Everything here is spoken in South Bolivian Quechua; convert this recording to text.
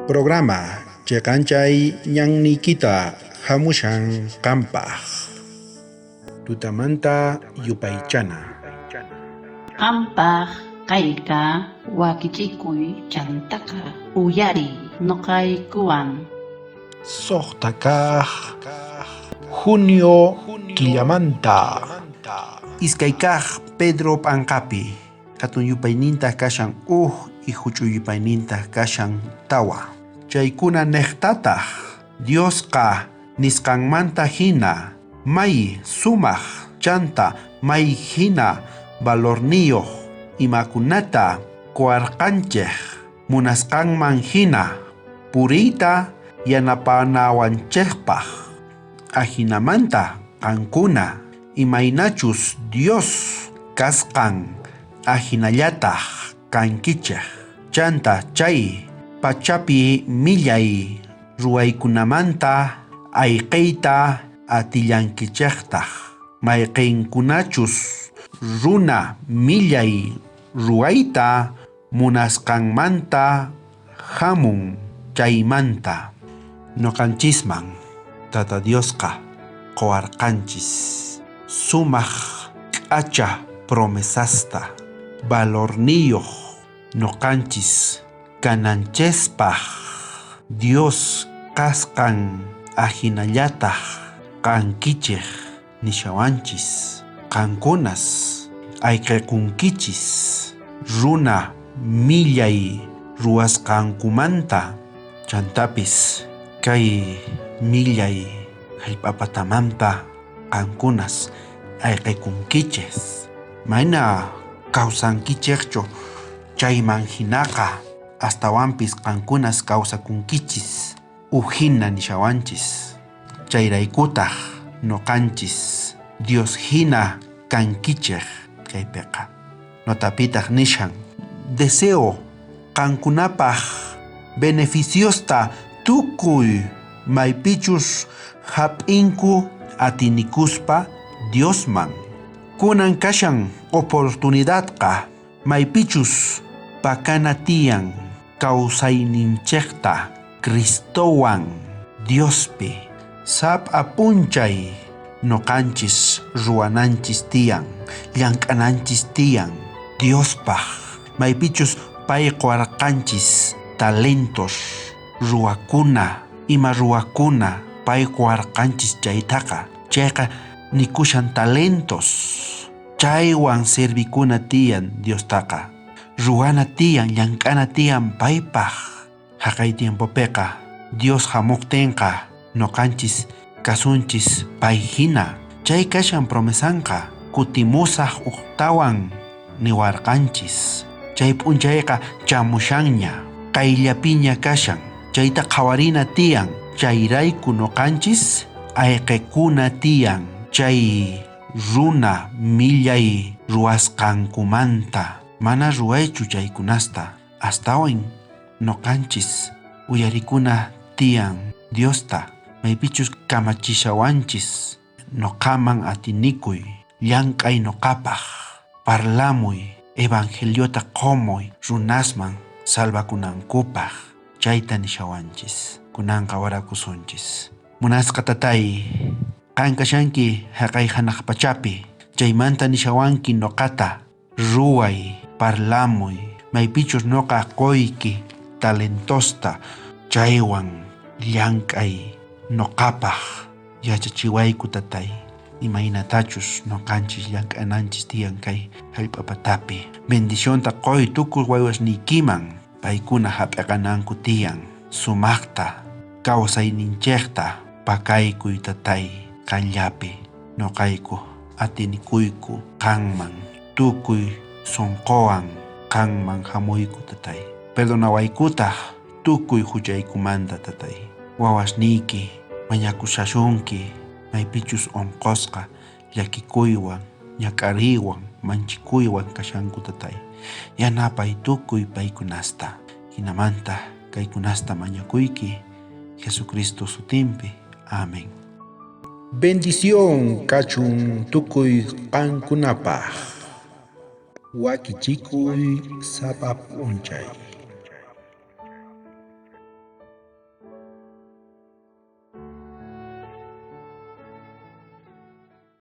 Programa cheqanchay ñanniykita hamushan qampaj. Tutamanta yupaychana. Qampaj kayka wakichikuy chantaqa uyariy noqaykuwan. Sojta kaj junio killamanta. Iskay kaj Pedro p'anqapi hatun yupaynintaj kashan uj y huch'uy yupaynintaj kashan tawa. Chaykuna nejtataj Diosqa nisqanmanta hina may sumaj chanta may hina valorniyoj imakunata qowarqanchej munasqanman hina puriyta yanapanawanchejpaj. Ajinamanta qankuna imaynachus Dios kasqan ajinallataj kankichej. Chanta chay pachapi millay ruwaykunamanta ayqeyta atillankichejtaj. Mayqenkunachus runa millay ruwayta munasqanmanta hamun chaymanta. Noqanchisman Tata Diosqa qowarqanchis sumaj k'acha promesasta valorniyoj noqanchis kananchespaj Dios kasqan ajinallataj kankichej nishawanchis. Qankunas ayqekunkichis runa millay ruwasqankumanta chantapis kay millay jallp'apatamanta qankunas ayqekunkichis. Mayna kawsankichejchu chayman hinaqa astawanpis qankunas kawsakunkichis ujina nishawanchis. Chayraykutaj noqanchis Dios hina kankichej kaypiqa. Notapitaj nishan deseo qankunapaj beneficiosta tukuy maypichus hap'inku atinikuspa Diosman. Kunan kashan oportunidadqa maypichus pakana tiyan kawsayninchejta Cristowan Diospi sap apunchay noqanchis ruwananchis tiyan llank'ananchis tiyan Diospaj maypichus pay qowarqanchis talentos ruwakuna ima ruwakuna pay qowarqanchis chaytaqa chayqa nikushan talentos chaywan servikuna tiyan Diostaqa ruwana tiyan llank'ana tiyan paypaj. Jaqay tiempopiqa Dios hamuqtinqa noqanchis kasunchis pay hina. Chay kashan promesanqa kutimusaj ujtawan niwarqanchis. Chay p'unchayqa chamushanña qayllapiña kashan. Chayta qhawarina tiyan chayrayku noqanchis ayqekuna tiyan chay runa millay ruwasqankumanta. Mana ruwaychu chaykunasta astawan noqanchis uyarikuna tiyan Diosta maypichus kamachishawanchis noqaman atinikuy llank'ay noqapaj parlamuy evangeliota qomuy runasman salvakunankupaj chayta nishawanchis. Kunanqa warakusunchis. Munasqa tatay, qan kashanki jaqay hanaq pachapi, chaymanta nishawanki noqata ruway, parlamuy, maypichus noqa qoyki talentosta chaywan llank'ay noqapaj yachachiwayku tatay. Imaynatachus noqanchis llank'ananchis tiyan kay jallp'apatapi. Bendicionta qoy tukuy waywasniykiman paykuna hap'iqananku tiyan sumaqta kawsayninchejta pakaykuy tatay qanllapi noqayku atinikuyku qanman tukuy sonqowan qanman hamuyku tatay. Perdonawaykutaj tukuy huchaykumanta tatay. Wawasniyki mañakushashunki maypichus onqosqa llakikuywan ñak'ariywan manchikuywan kashanku tatay. Yanapay tukuy paykunasta. Hinamanta kaykunasta mañakuyki Jesucristo sutinpi. Amén. Bendición kachun tukuy qankunapaj. Wakichikuy sapa p'unchay.